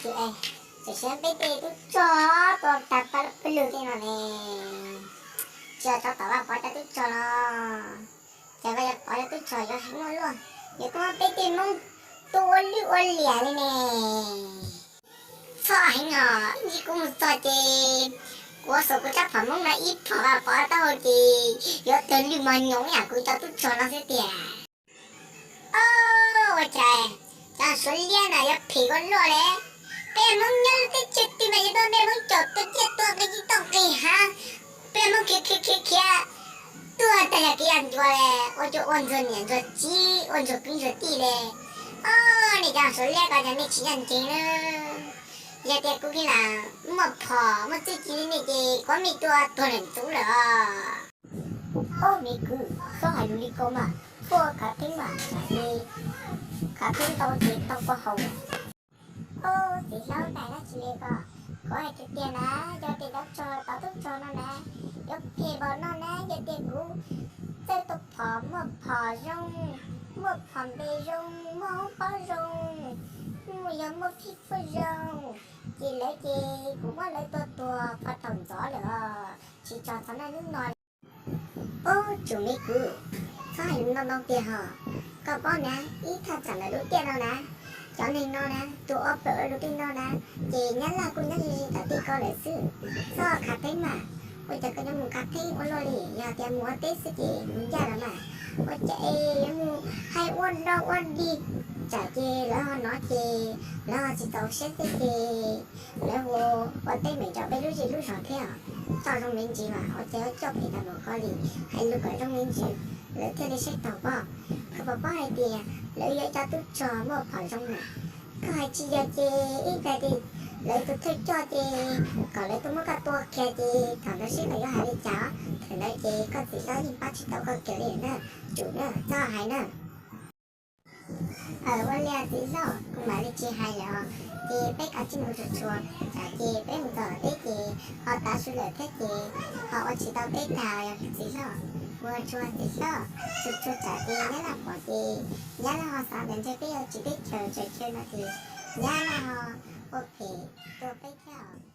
Tam sim no peb tej tub rog tuaj tag pab pawg lug tej no ne, tsis yog rov tom Vaj Pov cov tub rog los, ces Vaj Pov cov tub rog yuav heev ua luaj, yuav tuaj muab peb tej Hmoob tua ua lwj ua liam li ne. Txhob heev os, ib ntsis kuv mus txog ces kuv ua xaus kuv rab phom Hmoob no ib phom Vaj Pov taub hau ces yuav tawg lwj mos nyoos ib yam kuv cov tub rog no xwb tiag. Ua cas cov Suav liab na yuav phem ua luaj li. Peb Hmoob nyob lub teb chaws twg mas yuav tuaj peb Hmoob caum tuaj ciaj tuaj nqi toj nqi hav, peb Hmoob khiav khiav khiav khiav tuag tag yog kev yog ncua li, ua cas ua ntsuag niam ntsuag txiv ua ntsuag kwv ntsuag tij li. Oj, nej cov Suav liab ko cas nej tsis ncaj ncees na. Yog tias kuv kiv lam muaj phom muaj txuj ci li nej ces kuv muab nej tua tuag lawm ntxuv lawm os. Ub, me kwv, txhob hais lus li ko mas, khav theeb mas, khav theeb tau ces tau koj haus. Ub, txiv hlob, hais dab tsi li ko? Kuv hais tiag tiag na, yog tias cov rog tom tub rog no na, yuav phem npaum no na, yog tias kuv txawj tua phom, muaj phom zoo, muaj phom npe zoo, muaj hoob pob zoo, mus yog muaj fij fuaj zoo, ces lawv ces kuv muab lawv tua tuag pov thaum ntxov lawm os, tsis txog txog nej hnub no li. Ub, tsum me kwv, txhob hais lus ntau ntau tiag hos. Koj paub na, ib thaj tsam ntawm lub tiaj no na, cov neeg no na, tus ua pawg ua lug tej no na, ces Nyab Laj kuj nyob ze ze tom tej ko lawm xwb. Txhob khav theeb mas, ua cas koj yuav mus khav theeb ua luaj li? Yog tias mus ua teb xwb ces mus ncaj los mas, ua cas es yuav mus hais ua dog ua dig, tsam ces lawv ho hnov ces lawv ho tsis txaus siab xwb ces lawv hu ua teb meem rau peb lub zej lub zog thiab os. Txoj zoo me ntsis mas ua cas yuav coj phem tag npaum ko li, hais lus kom zoo me ntsis lawv thiaj li saib taus pob. Koj puas paub hais tias lawv yog ib co tub rog muaj phom zoo na? Koj hais tsis yog ces ib ntsis ces lawv tus thawj coj ces kom lawv tuaj muab koj tua kiag ces thaum ntawd seb koj yuav hais li cas. Thaum ntawd ces koj txiv hlob yeej pab tsis tau koj kiag li na. Tsum na, txhob hais na. Aws, ua li txiv hlob, kuv mam li tsis hais lawm os. Ces peb kav tsij mus tsuag tsuag, tsam ces peb mus txog tom teb ces ho tav su lawm thiab ces ho ua tsis tau peb tag txiv hlob. Mus tsuag txiv hlob, tsuag tsuag tsam ces Nyab Laj pom ces Nyab Laj ho xav ntawm nthe peb yuav tsiv teb chaws tsaws chaw no ces Nyab Laj ho ua phem tua peb thiab os.